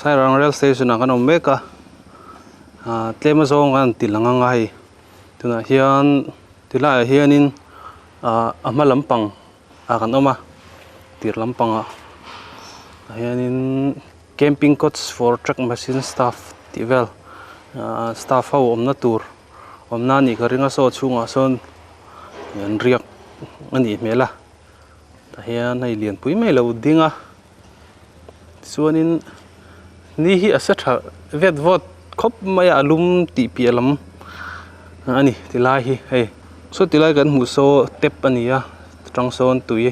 Sairang rail station ah kan awm mek a ah tlem azawng an ti lang anga hei tunah hian ti laiah hianin ah a hma lampang ah kan awm a tir lampangah tah hianin camping cots for truck machine staff tih vel ah staff ho awmna tur awmna anih ka ring a saw chhungah sawn an riak anih hmel a tah hian hei lianpui mai lo ding a. Chuanin ni hi a sa tha vet vawt khawp mai a a lum tih piah lam a ni ti lai hi hei saw ti lai kan hmuh saw tap a ni a tang sawn tui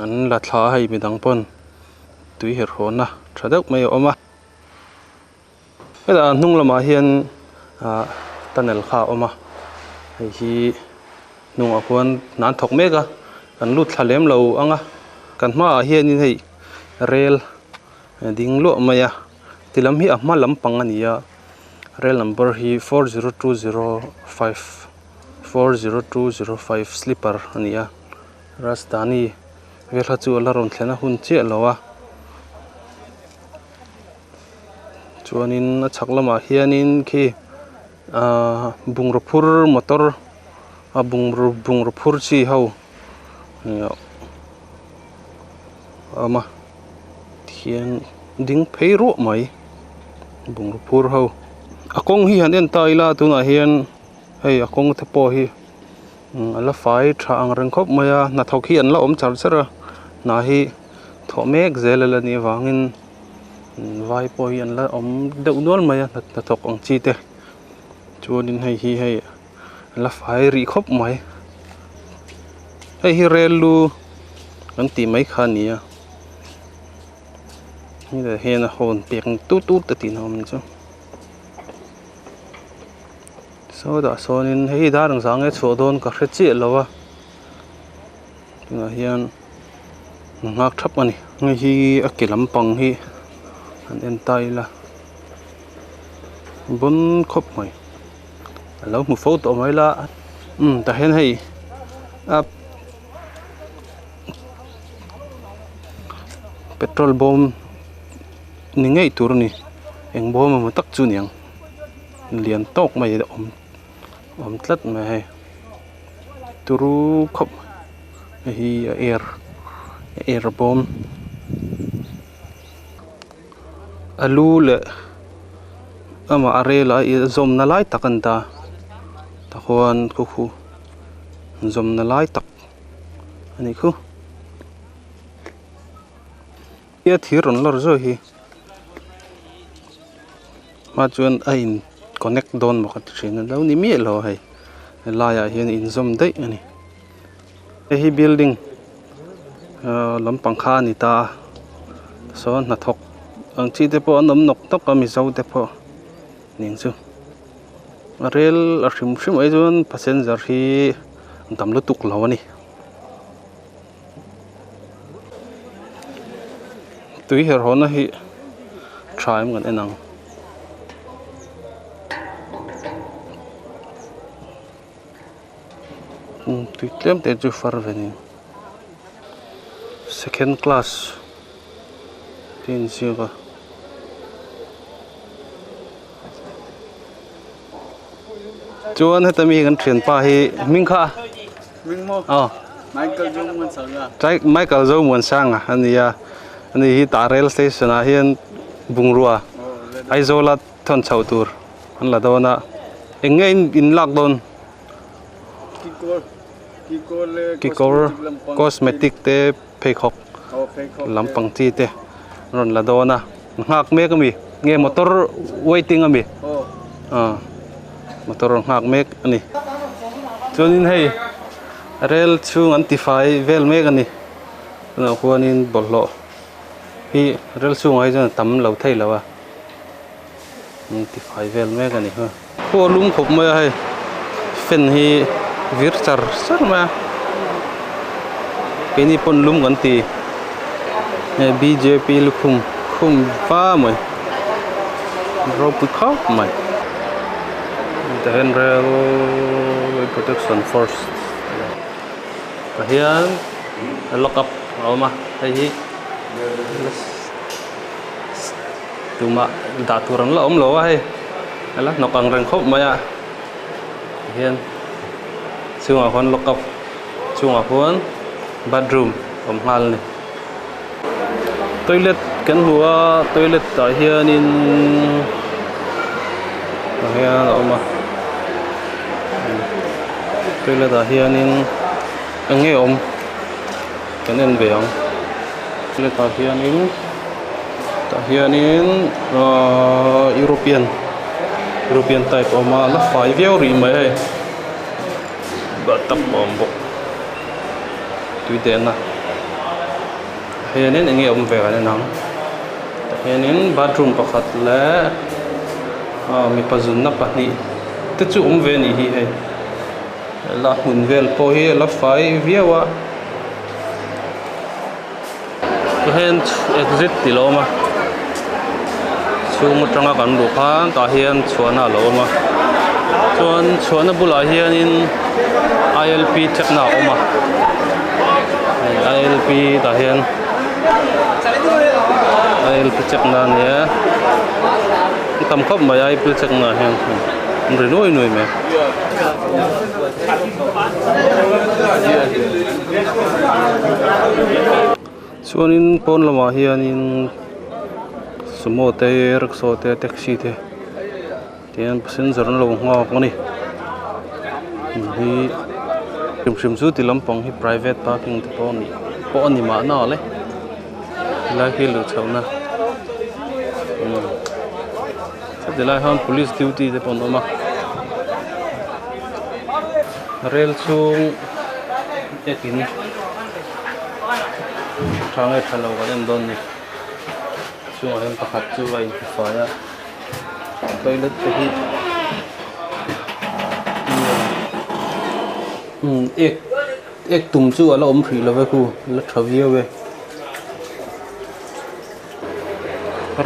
an la thla a hei midang pawn tui herh haw na tha deuh mai a awm a hetah hnung lamah hian ah tunnel kha a awm a hei hi hnungah khuan hna an thawk mek a kan lut thla lem lo ang a kan hmaah hianin hei rel a ding luah mai a ti lam hi a hma lampang a ni a rel number hi 40205 40205 sleeper a ni a Rajdhani vel kha chu a la rawn thlen a hun chiah lo a. Chuanin a chhak lamah hianin khi ahh bungraw phur motor a bungraw bungraw phur chi ho a awm a tihian ding phei ruah mai bungraw phur ho a kawng hi han en ta ila tunah hian hei a kawng te pawh hi a la fai tha ang reng khawp mai a hnathawk hi an la awm char char a hna hi thawh mek zel a la nih avangin. Vai pawh hi an la awm deuh nual mai a hnathawk ang chi te chuanin hei hi hei a la fai rih khawp mai hei hi rel lu an tih mai kha a ni a hetah hian a hawn pek tut tut a tihna awm chu sawtah sawnin hei hi dar engzah nge chhuah dawn ka hre chiah lo a tunah hian. Nghak thap a ni hei hi a ke lampang hi han en ta ila bawn khawp mai a lo hmu fo tawh mai la umm tah hian hei a petrol bawm ni ngei tur a ni eng bawm emaw tak chu a ni ang lian tawk mai a awm awm tlat mai hei turu khawp mai. Hei hi a air air bawm a lu leh amah a rel a zawmna lai tak a ni ta tah khuan khu khu zawmna lai tak a nih khu tia thir rawn lawr zuai hi hma chuan a in connect dawn maw ka ti thin a lo ni miah lo hei helaiah hian inzawm daih a ni. Hei hi building ahh lampang kha a ni ta a sawn hnathawk ang chi te pawh an awm nawk nawk a mizo te pawh ning chu a rel a hrim hrim ai chuan passenger hi an tam lutuk lo a ni tui herh haw na hi tha em kan en ang. Tui tlem te chu far ve ni second class te in ziak a. Chuan heta mi kan thianpa hi hming kha hming maw aw Michael Zomuansanga Michael Zomuansanga a ni a ani hi tah rail station ah hian bungrua Aizawl a thawn chhoh tur an la dawn a eng nge in lak dawn. Kekawr cosmetic te pheikhawk lampang chi te an rawn la dawn a nghak mek ami nge motor waiting ami ah motor nghak mek ani chuanin hei rel chhung an tifai vel mek ani tunah khuanin bawlhhlawh hi rel chhungah hi chuan a tam lo thei lo a. An ti fai vel mek a ni kha. Khua lum khawp mai a hei fan hi vir char char mai a keini pawn lum kan ti hei bjp lukhum khum va mai ropui khawp mai tah hian railway protection force tah hian lock up a awm a hei hi. Tumah dah tur an la awm lo a hei a la hnawk ang reng khawp mai a tihian chungah khuan lock up chungah khuan bathroom awm nghal a ni. Toilet kan hmu a toilet ah hianin tah hian a awm a toilet ah hianin eng nge awm kan en ve ang toilet ah hianin tah hianin ahh european european type a awm a la fai viau rih mai hei bathtub a awm bawk tui dehna hianin eng nge awm ve kan en ang tah hianin bathroom pakhat leh ah mipa zunna pahnih te chu awm ve a nih hi hei la hmun vel pawh hi a la fai viau a tah hian exit tih a lo awm a chhung atanga kan luh khan tah hian chhuahna a lo awm a chuan chhuahna bulah hianin I L P check na a awm a hei I L P tah hian I L P check na a nia a tam khawp mai I L P check na ah hian an ri nuai nuai mai. Chuanin pawn lamah hianin sumo te rickshaw te taxi te tihian passenger an lo nghak a ni hi hrim hrim chu ti lampang hi private parking te pawh a nih pawh a ni mahna le helai hi luh chhoh na heti lai hian police duty te pawh an awm a rel chhung ekin tha nge tha lo kan en dawn ni chungah hian pakhat chu a intifai a toilet te hi umm ek ek tum chu a la awm hrih lo ve khu a la tha viau e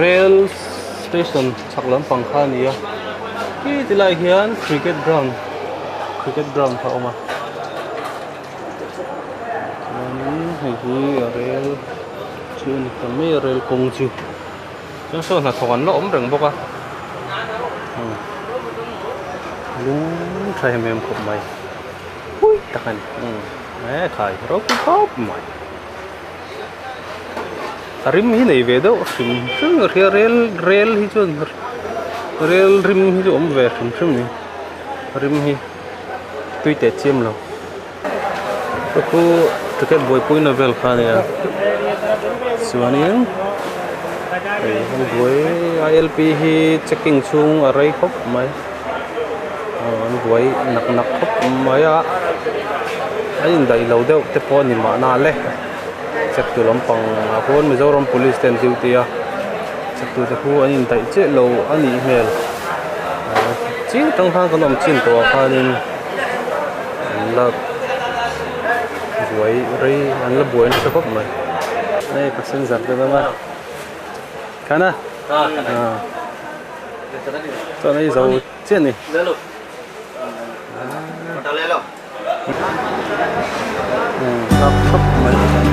rail station chhak lampang kha a ni a khi ti lai hian cricket ground cricket ground kha a awm a. Chuanin hei hi rel chu a ni ta mai a rel kawng chu chuan saw hnathawk an la awm reng bawk a lung tha em em khawp mai pui tak a ni e khai ropui khawp mai a rim hi nei ve deuh hrim hrim a hria rel rel hi chuan rel rim hi chu a awm ve hrim hrim a ni rim hi. Tui teh chiam lo. Ka khu ticket buaipui na vel kha ania chuanin hei an buai I L P hi checking chhung a rei khawp mai aw an buai nak nak khawp mai a a indaih lo deuh te pawh a ni mahna le check tu lampang ah khuan Mizoram police te an duty a check tu te khu an indaih chiah lo a nih hmel. Chiang tang khan kan awm chin tawh ah khanin an la buai rei an la buai nasa khawp mai hei passenger te awm a khana chuan hei zo chiah a ni. Kap khawp mai.